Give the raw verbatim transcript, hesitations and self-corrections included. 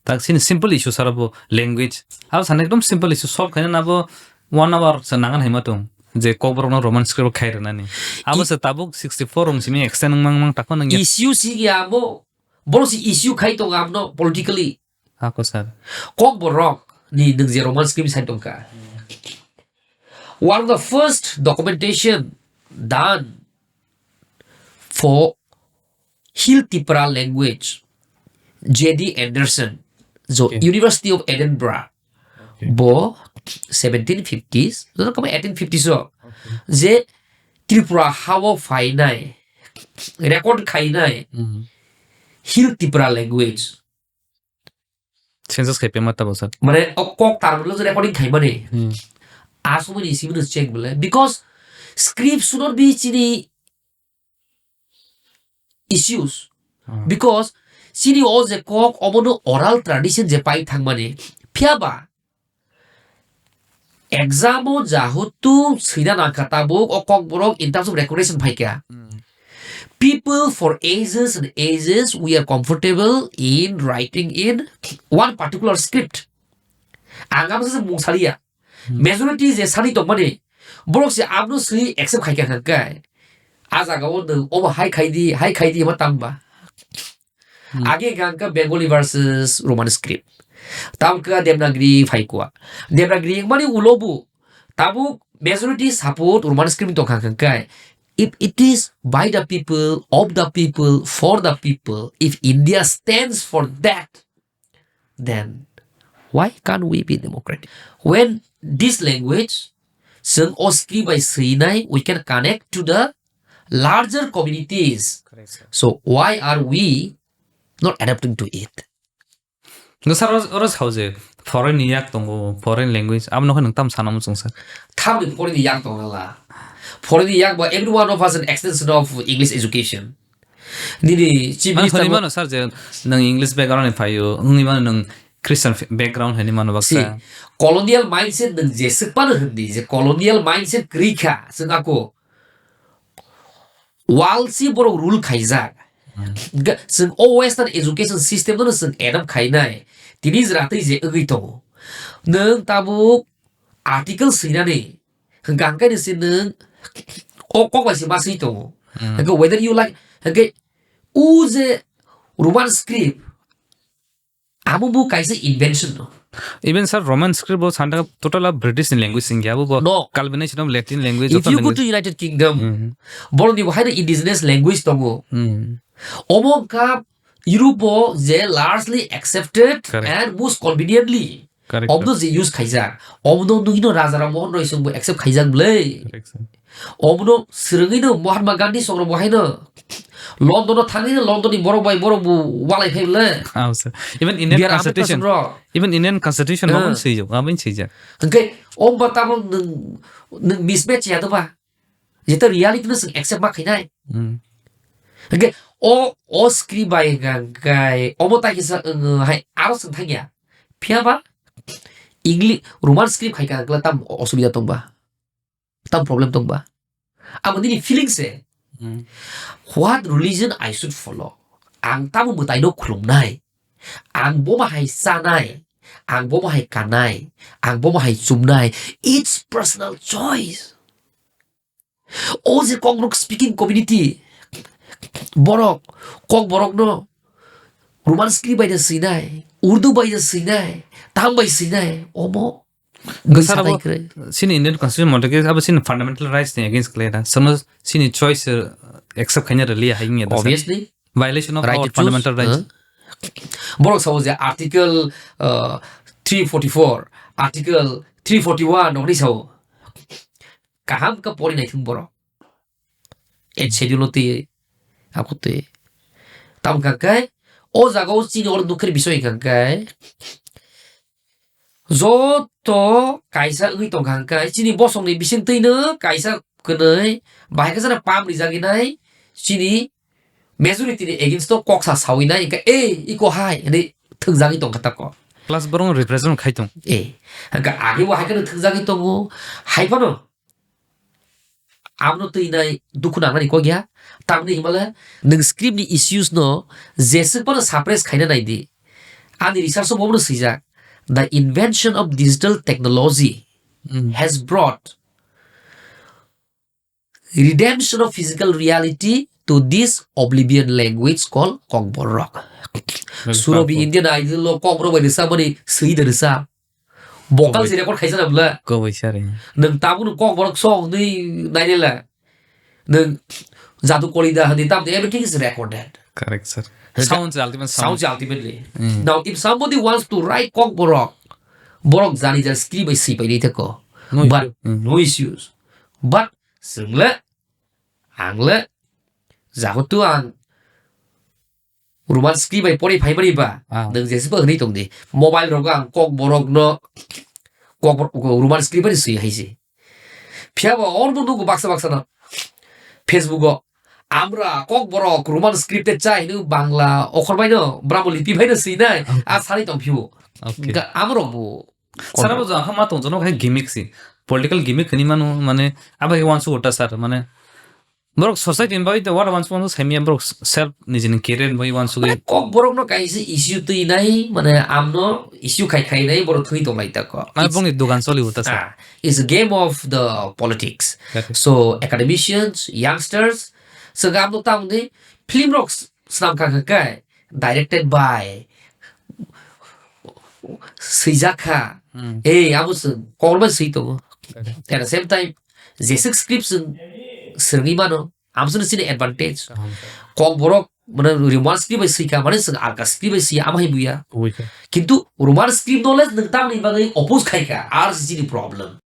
Tak sini simple issue sara bo language. Abo sana ekdom simple issue solve khaina na bo one hour sa nangan hai ma tong. Je Kokborok no Roman script khai rwnani. Abo I- sa tabuk sixty four rong simi extend wng mang mang takho nang ya. Issue si ya abo. Boro si issue khai tong amno politically. Ako sir. Kokborok ni nung je Roman script sai tong kha. One of the first documentation done for Hill Tipra language, J D Anderson, jo Okay. University of Edinburgh, Okay. bo seventeen fifties, joto kama eighteen fifties o, Okay. je Tripura hao phainai, record khainai, Mhm. Hill Tipra language. Census khai pema tabo sir. Mane, o kok tar lo recording khai mani. Hmm. Asumani simi no check bole. Because script should not be chini issues. Ah. Because chini o je kok obono oral tradition je pai thangmani. Phiya ba exam o jahutu sina nangkha tabuk o kokborok in terms of recognition phaikha. Hmm. People for ages and ages we are comfortable in writing in one particular script. Ang abo se mung saliya. Hmm. Majority je sani tongmani borok se abno swi accept khaikha kha kai. A jaga o nwng obo hai khai di, hai khai di ma tang ba. Hmm. Age hwnkha Bengali versus Roman script. Tamo kha Devanagari phai kua. Devanagari wngmani ulo bo tabuk majority support Roman script tongkha hwnkhe, if it is by the people, of the people, for the people, if India stands for that, then why can't we be democratic? When this language, chwng o script bai swinai, we can connect to the larger communities. Correct, sir. So why are we not adapting to it? No, sir, oro, oro sao je foreign ni yak tongo, foreign language, abo nokhe nwng tam sana muchung, sir? Tamni foreign ni yak tongo la. Foreign ni yak ba every one of us an extension of English education. Nini chief Mane minister hwnwi bo mano, sir, je nwng English background ni phaio, wngwi mano nwng Christian f-, background hwnwi mano baksa. See, colonial mindset nwng jeswk phano hwndi, je colonial mindset kwrwi kha, chwng ako world si borok rule khaijak. Hmm. Ga-, chwng o western education system no chwng adapt khainai. Tini jwra twi je wngwi tongo. Nwng tabuk article swinani, hwnkha hwnkhe ni se nwng o kok bai se ma swi tongo. Hmm. Hwnkhe whether you like, hwnkhe o je Roman script, abo bo kaisa invention no. Even sir, Roman script bo santa total a British ni language wngya, abo bo No. Culmination of Latin language, If joto you go language. To United Kingdom, Mhm. borok ni bo haino indigenous language tongo. Mhm. Omo wngkha Europe o je largely accepted Correct. And most conveniently Correct, Obono sir. Je use khaijak, obono nugino Raja Ram Mohan Roy chwngbo accept khaijak bwlai. Correct, sir. Obono swrwngwino Mahatma Gandhi songrokbo haino London o thangwino London ni borok bai borok bo walai phai bwlai. Ah, sir. Even Indian They are Constitution, African rok. Even Indian Constitution Ah. Obono swijak, obono swijak. Hwnkhe omo tamo nwng, nwng mismatch ya doba? Jeto reality no chwng accept ma khainai. Hmm. Hwnkhe o, o script bai hwnkha hwnkhe omo tai kisa wng hai aro chwng thangya. Phiya ba English, Roman script khai ka tam osubida tong ba? Tam problem tong ba? Abo nini feeling se. Hmm. What religion I should follow? Ang tamo mwtai no khulumnai. Ang bo ma hai chanai. Ang bo ma hai kanai. Ang bo ma hai chumnai. It's personal choice. O je Kokborok speaking community, borok, Kokborok no Roman script bai de swinai, Urdu bai de swinai, tang bai swinai, omo. Sir, abo sini Indian Constitution mote ke abo sini fundamental rights ni against khlai da. Sono sini choice, eh, accept khaina rwliya hai wngya da, sir. Obviously. Violation of Right our to choose. Fundamental rights. Huh? Borok sao je article, uh, three forty-four, article three forty-one rokni sao. Kaham khe pori naithung borok. Eighth schedule o twi, ako twi. Tamo hwnkha khe, o jaga o chini oro dukher bisoi hwnkha khe, joto kaisa wngwi tongkha hwnkhe, chini bosongni bisingtwino kaisa kwnwi bahai khe jana pam rijagwi nai, chini majority ni against o kok sa sawi nai, hwnkhe, "Ei, iko hai," hwnwi thwngjagwi tongkha tako. Plus borok represent khai tong. Eh, hwnkhe age bo hai kheno thwngjagwi tongo, hai phano Abono twi nai dukhu nangnani kok ya. Tamni himale nwng script ni issues no jeswk phano suppress khaina nai di. Ani research o bobo swijak, "The invention of digital technology Mm. has brought redemption of physical reality to this oblivion language called Kokborok." Surobi Indian Idol lo Kokborok bai rwsa mani swi da rwsa. Vocal se record khaisa na bla. Koboi sir. Nang tabu nang Kokborok song ni nainela. Nang Jadu Kolida hani tam, everything is recorded. Correct sir. Hwnkhe Sound se ultimate Sound sound. se ultimately. Mm. Now, if somebody wants to write Kokborok, borok jani jan script bai swi pai ni theko. No But issue. Mm. no issues. But swngle, angle, jahotu ang Roman script bai pori phai mani ba, Ah. nang jesi ba hwnwi tong di. Mobile rogo ang Kokborok no, Kokborok, Roman script bai swi hai si. Phiya bo orbo nugo baksa baksa no. Facebook o, "Amra Kokborok Roman script e chai hwnwi Bangla okhor bai no, Brahmo lipi bai no swi nai." A sari tong phiu. Okay. Ga amro bo. Sir, abo jang ma tong jono khai gimmick si. Political gimmick ni manu mane abo ke wansu uta sir mane borok society ni bai the what wansu wansu semi borok self ni jini career ni bai wansu Mane ge. Kokborok no kaisa issue twi nai, mane amno issue khai khai nai, borok thwi tong lai ta ko. Mane bongni dugan soli uta sir. Ah, it's a game of the politics. Correct. So academicians, youngsters, so gam no tang di film rok s-, snam kha kha kai, directed by swijak kha. Hmm. Eh, abo se Kokborok bai swi tongo. Correct. At the same time, jeswk script se swrwngwi mano, amsuni sini advantage. Kaham. Kokborok mane Roman script bai swi kha, mane swng alka script bai swi ama hai buya. Ui kha. Kintu Roman script no le nwng tamni bagwi oppose khai kha, R C C ni problem.